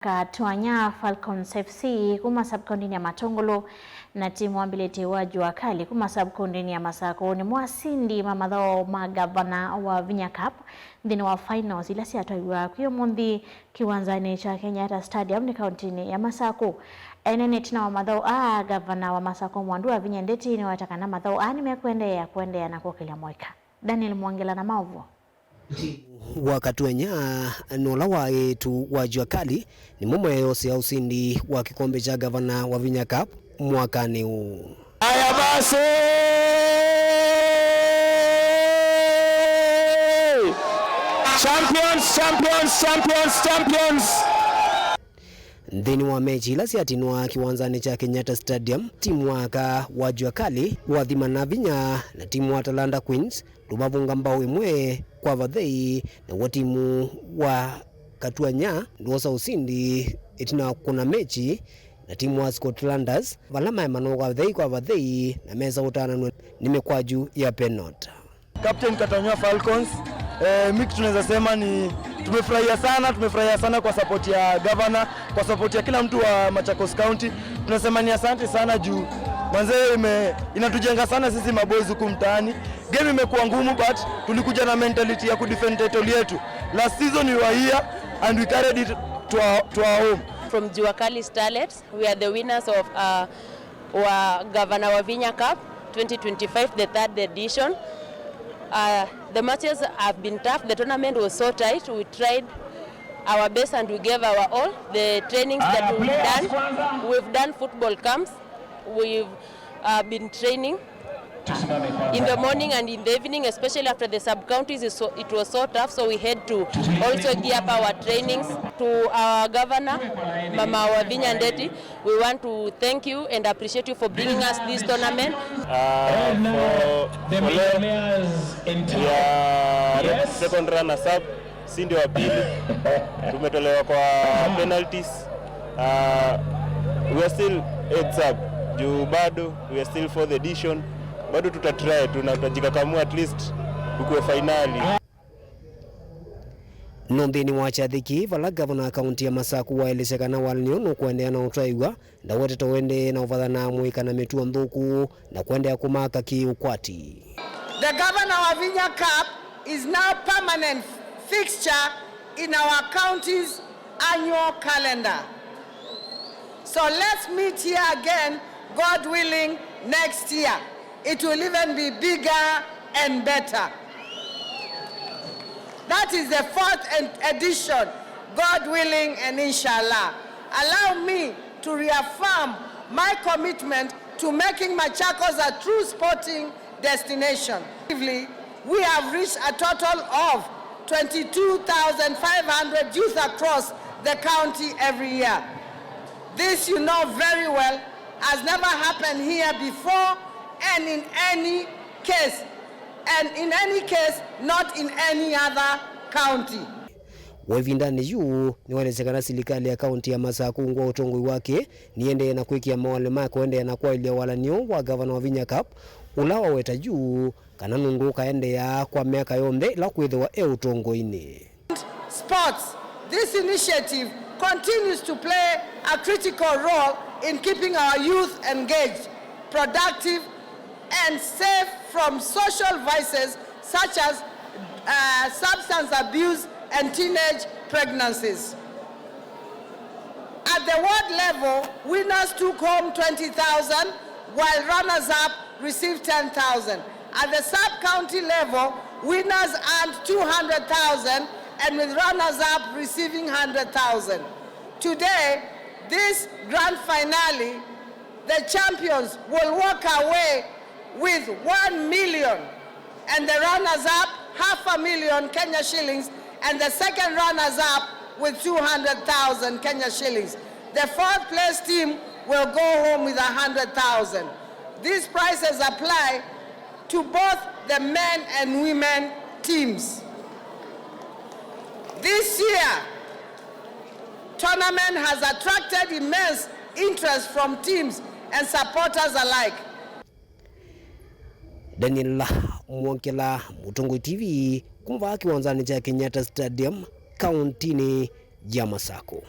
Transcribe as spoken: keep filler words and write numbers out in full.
Katwanya Falcons F C kuma sub-kauntinĩ ya Matungulu na timu wambĩlĩtye wa Jua Kali kuma sub-kauntinĩ ya Masakũ nĩmo asindi ma mathaũ ma Gavana wa Vinya Cup nthĩnĩ wa finals ila syatwaiwa kwĩ ũmũnthĩ kĩwanzanĩ kya Kenyatta Stadium nĩ kauntinĩ ya Masakũ. Ene nĩ ĩtina wa mathaũ aa, Gavana wa Masakũ Mwandu wa Vinya Ndeti nĩweta kana mathaũ aa nĩmekũendeea kũendeea na kũkĩlya mũika. Daniel Mwongela na maũvoo. Wa Katwenya na ũla wa ĩtu wa Jua Kali nĩmo meeyosea ũsindi wa kĩkombe kya Gavana wa Vinya Cup mwakanĩ ũũ. Aya basi! Champions, champions, champions, champions! Nthĩnĩ wa mechi ila syatinwa kĩwanzanĩ kya Kenyatta Stadium, timu wa aka wa Jua Kali wathimana vinya na timu wa Talanta Queens ndũmavũnga mbao ĩmwe kwa vathei, naw'o timu wa Katwanya ndwosa ũsindi ĩtina wa kũna mechi na timu wa Scotlanders, vala maemana kwa vathei kwa vathei na mesa ũtananw'a nĩ mĩkwaju ya penalty. Captain Katwanya Falcons, eh, mi kitu naweza sema ni tumefurahia sana, tumefurahia sana kwa support ya governor, kwa support ya kila mtu wa Machakos County. Tunasema ni asante sana juu manze ime, inatujenga sana sisi maboys huku mtaani. Game imekuwa ngumu but tulikuja na mentality ya kudefend title yetu. Last season we were here and we carried it to our, to our home. From Jua Kali Starlets, we are the winners of uh, wa Gavana wa Vinya Cup twenty twenty-five, the third edition. Uh, the matches have been tough. The tournament was so tight. We tried our best and we gave our all. The trainings that we've done, we've done football camps. We've uh, been training in the morning and in the evening, especially after the sub-counties. Is so, it was so tough, so we had to also gear up our trainings. To our governor, Mama Wavinya Ndeti, we want to thank you and appreciate you for bringing us this tournament. Uh, for, for leo, we are second runners up, si ndio wa pili. Tumetolewa kwa penalties. Uh, we are still heads up. Juu bado, we are still fourth edition. Bado tutatry, tunatajikakamua at least tukue finali. No nthĩnĩ wa kyathĩ kĩĩ, vala gavana wa kaunti ya Masakũ waelesya kana walany'o nũkũendeea na ũtwaĩw'a, ndawetete ũendee na ũvathana mũika na mĩtuo nthũku na kũendeea kũmaka kĩ-ũkwati. The Governor wa Vinya Cup is now permanent fixture in our county's annual calendar. So let's meet here again, God willing, next year. It will even be bigger and better. That is the fourth ed- edition, God willing and inshallah. Allow me to reaffirm my commitment to making Machakos a true sporting destination. We have reached a total of twenty-two thousand five hundred youth across the county every year. This, you know very well, has never happened here before, and in any case, and in any case, not in any other county. Wa ĩvindanĩ yu, nĩwaelesya kana silikalĩ ya kaunti ya Masakũ ungu wa ũtongoi wake nĩendee na kwĩkĩa mawalany'o ma kũendeea na kwaĩlya walany'o wa gavana wa Vinya Cup, ũla waweta yu kana nũndũ ũkaendeea kwa myaka yonthe ĩla kwĩthĩwa e ũtongoinĩ. Sports. This initiative continues to play a critical role in keeping our youth engaged, productive, and safe from social vices such as uh, substance abuse and teenage pregnancies. At the ward level, winners took home twenty thousand, while runners-up received ten thousand. At the sub-county level, winners earned two hundred thousand, and with runners-up receiving hundred thousand. Today, this grand finale, the champions will walk away with one million, and the runners-up half a million Kenya shillings, and the second runners-up with two hundred thousand Kenya shillings. The fourth place team will go home with a hundred thousand. These prizes apply to both the men and women teams. This year, tournament has attracted immense interest from teams and supporters alike. Daniel Mwongela, Mũtongoi T V, kuma vaa kĩwanzanĩ kya Kenyatta Stadium, kauntinĩ ya Masakũ.